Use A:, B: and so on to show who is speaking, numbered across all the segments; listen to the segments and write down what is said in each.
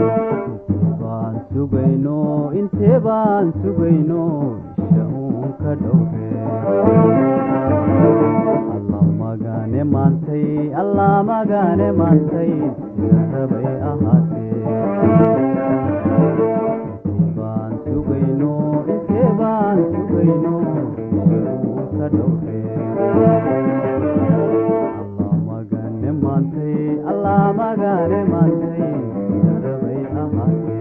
A: Baan sugayno, intee baan sugayno, isha uun ka dhowre. Allah magane maantay, Allah magane maantay, sida rabay ahaatee. Intee baan sugayno, intee baan sugayno, isha uun ka dhowre. Allah magane maantay, Allah magane maantay, sida rabay ahaatee.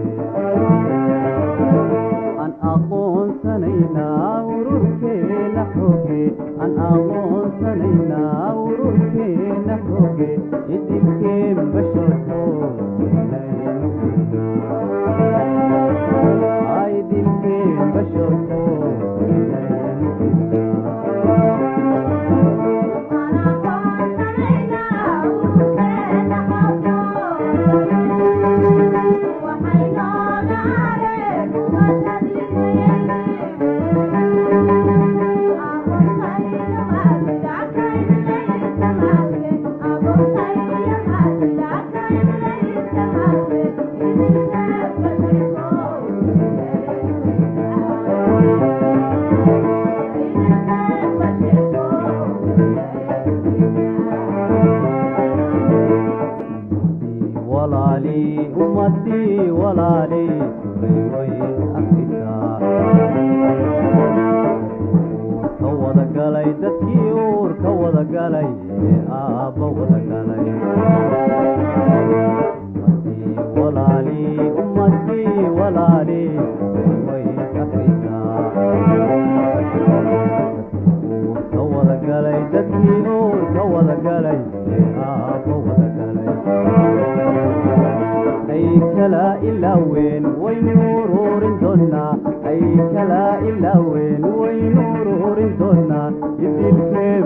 A: Aan aqoonsanaynaa ururkeena xooge, aan aqoonsanaynaa ururkeena xooge, idilkeen basharko inaynu fiirnaa, idilkeen basharko inaynu fiirnaa. Ummadii walaalii, ummadii walaalii, sugay way afrikaa. Uurka wada galay, dadkii uurka wada galay ee aabba wada galay. Ummadii walaalii, ummadii walaalii, sugay way afrikaa. Uurka wada galay, dadkii uurka wada galay ee aabba wada galay. Ay kala ilaaween, waynu ururin doonaa, ay kala ilaaween, waynu ururin doonaa, idilkeen.